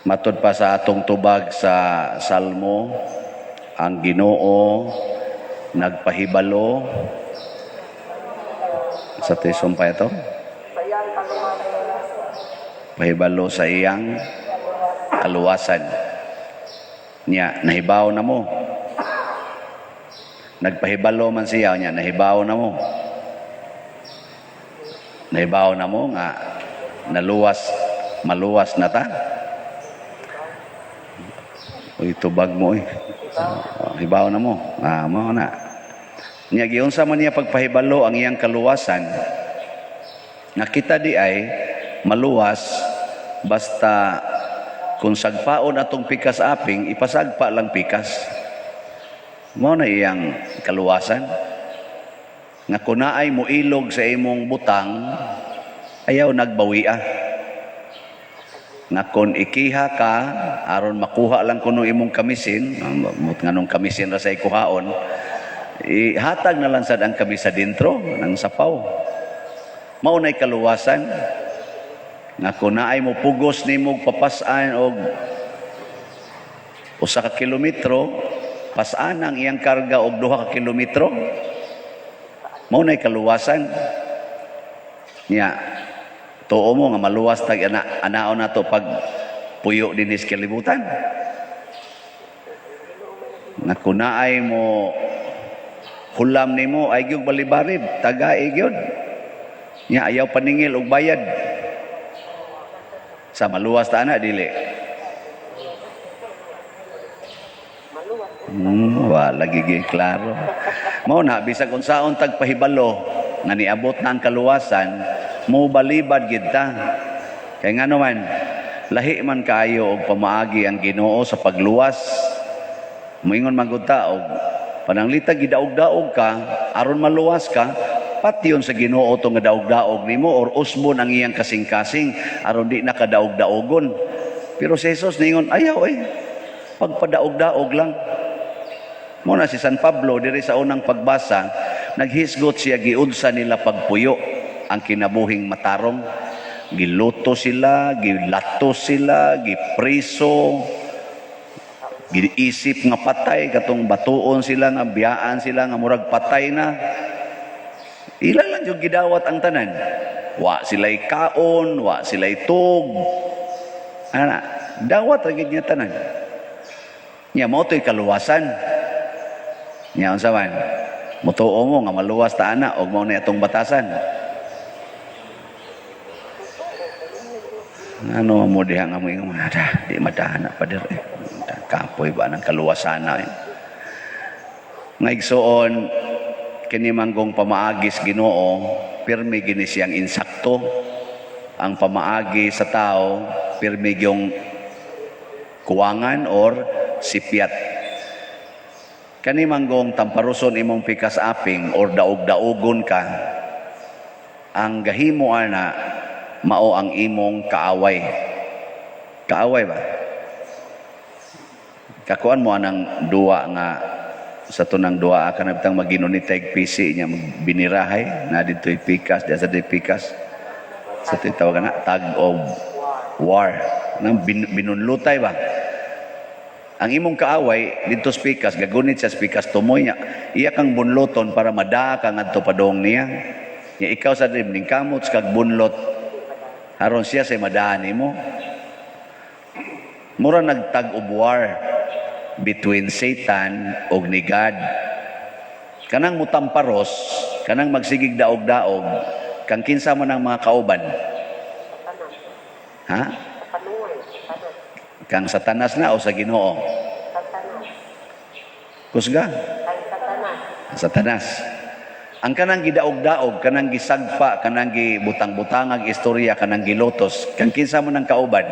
Matod pa sa atong tubag sa Salmo, ang Ginoo nagpahibalo sa tisumpay ito. Pahibalo sa iyang kaluwasan. Nya, nahibaw na mo. Nagpahibalo man siya, nya, nahibaw na mo. Nahibaw na mo nga naluwas, maluwas na ta. Uy, tubag mo eh. So, hibaw na mo. Ah, mo na. Nya giunsa man niya pagpahibalo ang iyang kaluwasan nga kita di ay maluwas basta kung sagpaon atong pikas aping, ipasagpa lang pikas. Mao na iyang kaluwasan. Nga kung naay moilog sa imong butang, ayaw nagbawia. Nga kung ikiha ka, aron makuha lang kuno imong kamisin, mut nganong kamisin ra sa ikuhaon, ihatag na lang sad ang kamisa dintro ng sapaw. Mao na'y kaluwasan. Nga kung naay mo pugos nimo papas-an og 1 ka kilometro, pas-an ang iyang karga og 2 ka kilometro. Mao na'y kaluwasan. Nya, tuo mo nga maluwas tag ana anaon nato pag puyo dinhi sa kalibutan. Nga kung naay mo hulam nimo ay gyud balibarid, tagai gyud. Nya ayaw paningil og bayad. Sa maluwas ta ana dili? Wala lagi klaro. Mao na bisag unsaon tag pahibalo nga niabot na ang kaluwasan, mo balibad gid ta. Kay ngano man, lahi man kaayo og pamaagi ang Ginoo sa pagluwas. Moingon man gud ta og pananglita gidaog-daog ka aron maluwas ka, patyon sa Ginoo to nga daog-daog nimo or usbon ang iyang kasing-kasing aron di na ka daog-daogon. Pero si Jesus ningon, ayaw eh. Pagpadaog-daog lang. Mao na si San Pablo diri sa unang pagbasa, naghisgot siya giunsa nila pagpuyo ang kinabuhing matarong. Giluto sila, gilato sila, gipriso, giisip nga patay, katong batuon sila nga biyaan sila nga murag patay na. Ila lang yung gidawat ang tanan. Wa sila'y kaon, wa sila'y tug. Ano na, dawat ra gyud niya tanan. Nya mao to'y kaluwasan. Nya unsa man? Mutuo mo nga maluwas ta ana og mao na atong batasan. Ano mo diha nga mo ingon, ada, di madana pa dir eh. Kapoy ba ng kaluwasan na eh. Nga igsuon, kini manggong pamaagis Ginoo, pirmi gini siyang insakto. Ang pamaagi sa tao, pirmi yung kuwangan or sipyat. Kani manggong tamparuson imong pikas aping or daog-daogon ka, ang gahimo ana mao ang imong kaaway. Kaaway ba? Kakuan mo anang duwa nga sa tunang duwa ka na bitang maginuniteg PC niya magbinirahay na dito'y pikas diya sa dito'y pikas sa ito'y tawag na tug of war nang binunlutay ba ang imong kaaway didto sa pikas, gagunit sa pikas tumoy niya, iya kang bunloton para madaa ka ngadto padong niya. Nya ikaw sa dim ning kamot kag bunlot aron siya say madaa nimo. Mura nag tug of war between Satan ug ni God. Kanang mutamparos, kanang magsigig daog-daog, kang kinsa man ang mga kauban? Ha? Kang Satanas na o sa Ginoo? Kusga? Satanas. Ang kanang gidaog-daog, kanang gisagpa, kanang gibutang-butangag istorya, kanang gilotos, kang kinsa man ang kauban?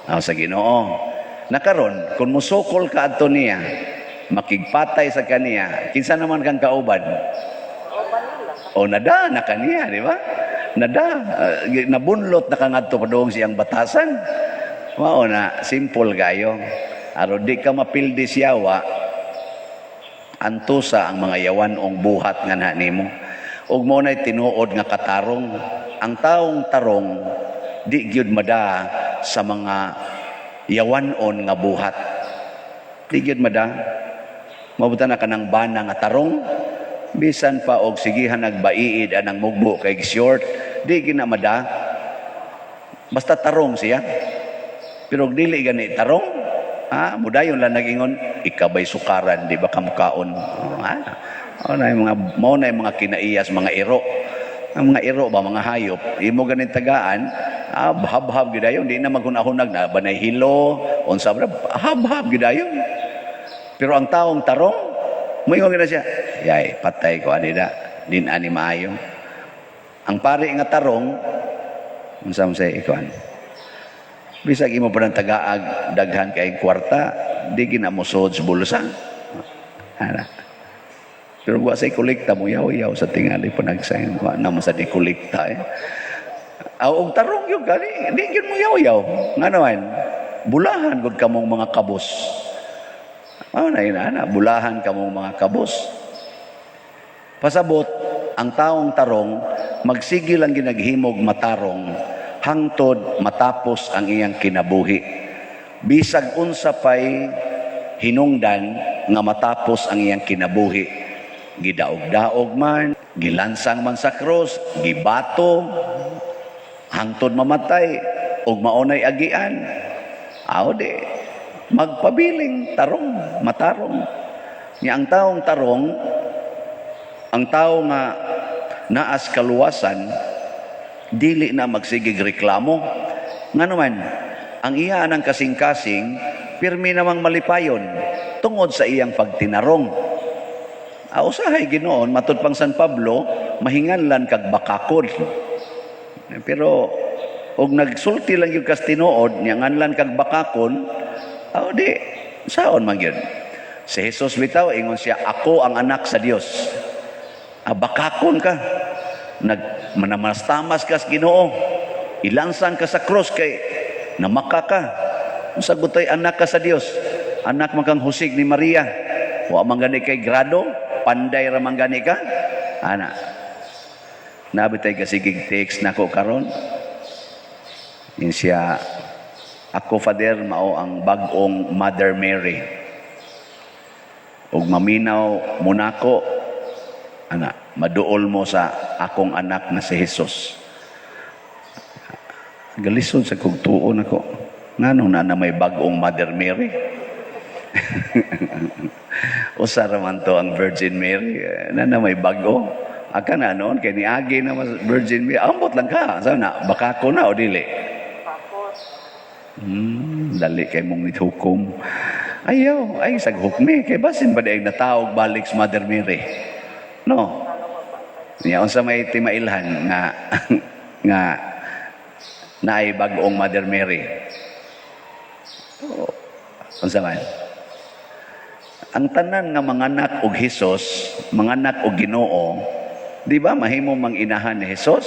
Ah, sa Ginoo. Nakaron, kung musukol ka adto niya, makigpatay sa kaniya, kinsa naman kang kauban? O nada na kaniya, di ba? Nada, nabunlot na ka ngadto padung siyang batasan. Mao na, simple kayo. Aron di ka mapildi siyawa, antusa ang mga yawan-ong buhat nga na nimo. Ug mo na'y tinuod nga katarong. Ang taong tarong, di gyud mada sa mga yawanon nga buhat. Di gyud mada. Mabuta na kanang bana nga tarong, bisan pa og sigihan nagbaiid anang mugbo kay short, di gyud na mada. Basta tarong siya. Pero og dili gani tarong, mudayon lang nagingon, "Ikabay sukaran, di ba ka mukaon?" Ah, mao na yung mga kinaiyas, mga iro. Ang mga iro ba, mga hayop, imo ganin tagaan, habhab gyud dayon, di na maghunahunag na banay hilo, unsa ba, habhab gyud dayon. Pero ang taong tarong, moingon gyud na siya, "Yay, patay ko ani da, din ani maayo." Ang pari nga tarong, unsa man say ikuan? Bisag imo pa ng tagaag daghan kay kwarta, di gina mo sud sa bulsa. Ana. Pero wa say kolekta mo yaw-yaw sa tingali pa nagsayon. Wa na mo sa di kolekta eh. Aw, og tarong yun gani, di gyud mo yaw-yaw. Nga naman, bulahan gud kamong mga kabos. Mao na yun, ana, bulahan kamong mga kabos. Pasabot, ang taong tarong, magsige lang ginaghimog matarong, hangtod matapos ang iyang kinabuhi. Bisag unsa pay hinungdan nga matapos ang iyang kinabuhi. Gidaog-daog man, gilansang man sa krus, gibato, hangtod mamatay, ug maunay agian. Aw di, magpabiling tarong, matarong. Nya ang taong tarong, ang tao nga naas kaluwasan, dili na magsigig reklamo. Nga naman, ang iya ng kasing-kasing, pirmi namang malipayon, tungod sa iyang pagtinarong. Usahay Ginoon, matud pang San Pablo, mahinganlan kag bakakon. Pero, og nagsulti lang yung kas tinuod, niya nganlan kag bakakon, aw di, saon man yun. Si Jesus bitaw, ingon siya, "Ako ang anak sa Dios." Ah, bakakon ka. Nag manamastamas ka sa Ginoo. Ilansang ka sa cross kay namaka ka. Unsa gutay anak ka sa Dios? Anak man kang husig ni Maria. Wa man gani kay grado, panday ra man gani ka. Ana. Nabi tay kasigig text nako karon. Yun siya, "Ako, Father, mao ang bag-ong Mother Mary. Ug maminaw mo nako, ana, maduol mo sa akong anak na si Jesus." Galisod sa kog tuon ako. Ngano na na may bag-ong Mother Mary? Usa ra man to ang Virgin Mary. Na na may bago. Aka na noon kay niagi na mas Virgin Mary. Ambot lang ka. Sa na baka ko na o dili? Dali kay mong nithukom. Ayaw, ay sag hukmi kay basin ba di natawag balik sa Mother Mary? No. Niya unsa may timailhan nga nga naay bag-ong Mother Mary? Oh, unsa man? Ang tanan nga manganak og Hesus, manganak og Ginoo, di ba mahimo mang inahan ni Hesus?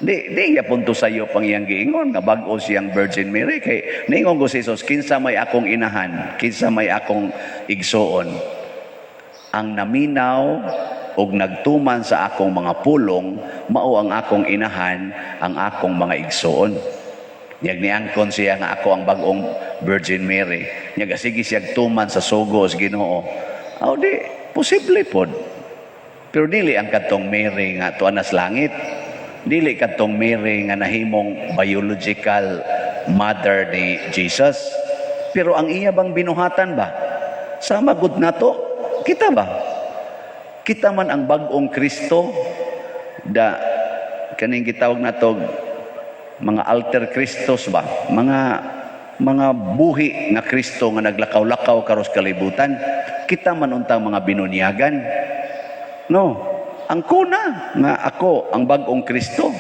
Di di yapon to sayo pang iyang giingon nga bag-o siyang Virgin Mary kay niingon ko si Jesus, "Kinsa may akong inahan, kinsa may akong igsuon? Ang naminaw og nagtuman sa akong mga pulong, mao ang akong inahan, ang akong mga igsuon." Nyag niangkon siya nga ako ang bag-ong Virgin Mary. Nyag sige siya tuman sa sugo sa Ginoo. Aw di, posible pod. Pero dili ang kadtong Mary nga tuan sa langit. Dili kadtong Mary nga nahimong biological mother ni Jesus. Pero ang iya bang binuhatan ba? Sama gud nato, kita ba? Kita man ang bag-ong Kristo da kaning gitawag nato mga alter Christos ba? Mga buhi nga Kristo nga naglakaw-lakaw karos kalibutan. Kita man untang mga binunyagan. No, ang kuna nga ako ang bag-ong Kristo.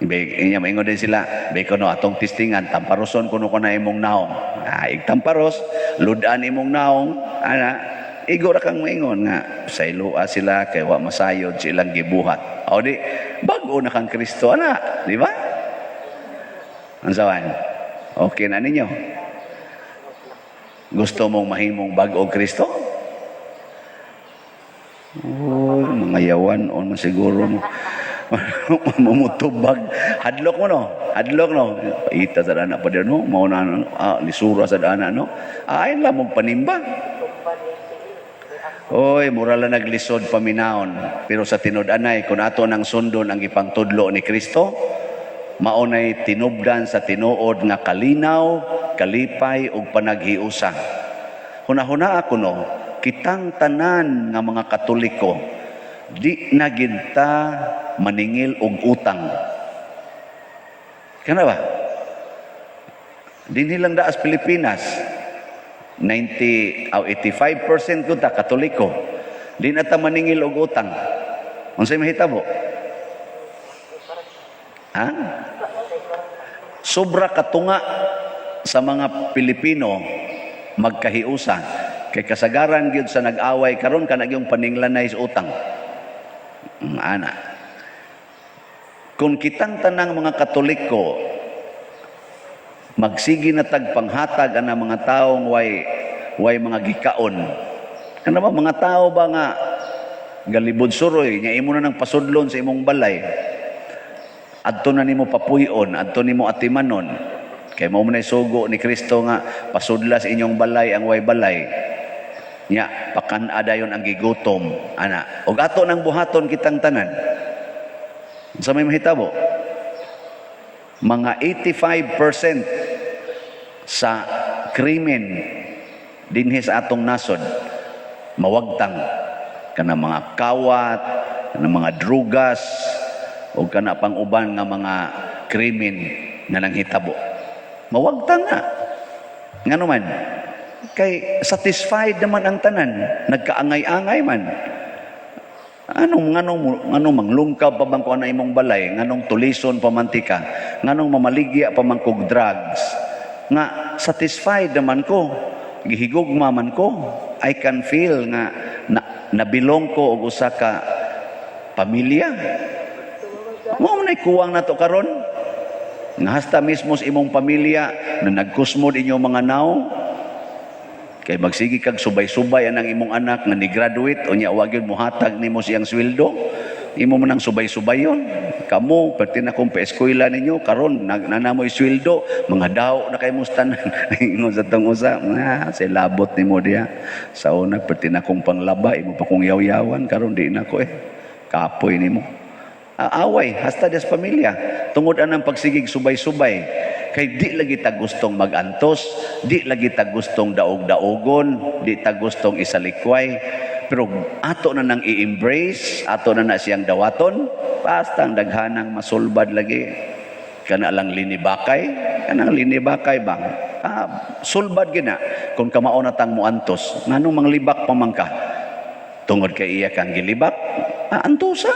Inya maingon din sila, "Beko no atong testingan, tamparoson kuno ko na imong naong." Ah, igtamparos, ludan imong naong, ana, igo ra kang maingon nga saylua sila kay wa masayod silang gibuhat. O di, bag-o na kang Kristo, ana, di ba? Unsawan? Okay na ninyo? Gusto mong mahimong bag-ong Kristo? Oh, mga yawan on man siguro mo. Mumutubag. Hadlok mo no? Hadlok, no? Paita sa dana pa no? Mao na, ah, lisura sa dana, no? Ay lang mong panimba. Oy, mura lang naglisod paminawon. Pero sa tinud-anay, kung ato nang sundon ang gipangtudlo ni Kristo, mao nay tinubdan sa tinuod nga kalinaw, kalipay ug panaghiusa. Hunahuna ako, no, kitang tanan nga mga Katoliko, di na gid ta maningil og utang. Kana ba? Dinhi lang daas Pilipinas, 90 o 85% ko ta Katoliko. Di na ta maningil og utang. Unsay mahitabo? Ha? Sobra katunga sa mga Pilipino magkahiusa kay kasagaran gyud sa nag-away karon kana gyung paninglanay sa utang. Ana. Kung kitang tanang mga Katoliko magsige na tag panghatag ana mga taong way mga gikaon. Kana ba mga tao ba nga galibod suroy nya imo na nang pasudlon sa imong balay? Adto na nimo papuy-on, adto nimo atimanon. Kay mao man ay sugo ni Kristo nga pasudla sa inyong balay ang way balay. Nya pakan-a dayon ang gigutom ana. Og ato nang buhaton kitang tanan. Sa may mahitabo? Mga 85% sa krimen dinhi sa atong nasod mawagtang, kana mga kawat, kana mga drugas o kana pang uban nga mga krimen nga nanghitabo. Mawagtang nga. Ngano man? Kay satisfied naman ang tanan, nagkaangay-angay man. Anong nganong manglungkab pa bang ko ana imong balay, nganong tulison pa man tika, nganong mamaligya pa man kog drugs? Nga satisfied naman ko, gihigugma man ko. I can feel nga nabilong ko og usa ka pamilya. Mao man ay kuwang nato karon. Nga hasta mismo sa imong pamilya na nagkusmod inyong mga naw, kay magsige kag subay-subay anang imong anak nga ni-graduate, unya wa gyud mohatag nimo siyang sweldo, imo man ang subay-subayon. Kamo, perti na kong pa-eskwela ninyo, karon nanamoy sweldo, mga daw na kay mong tanan. Ingon sa tong usa, nga say labot nimo diha. Sa una, perti na kong panglaba, imo pa kong yaw-yawan, karon di na ko eh. Kapoy nimo. Away, hasta des pamilya. Tungod anang pagsigig subay-subay. Kay di lagi ta gustong magantos, di lagi ta gustong daog-daogon, di ta gustong isalikway. Pero ato na nang i-embrace, ato na na siyang dawaton, basta ang daghanang masulbad lagi. Kana lang linibakay, kanang linibakay bang? Ah, sulbad gina. Kung kamao na tang muantos, nganong manglibak pa man ka? Tungod kay iya kang gilibak, ah, antosa.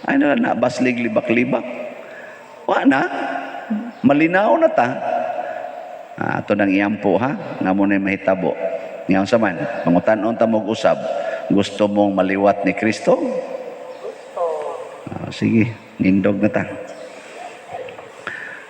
Ay na na baslig libak-libak. Wa na. Malinaw na ta. Ah, ato nang iyampo ha, nga mo na mahitabo. Ngayon sa man, pangutan-on ta mog usab. Gusto mong maliwat ni Kristo? Gusto. Ah, sige, nindog na ta.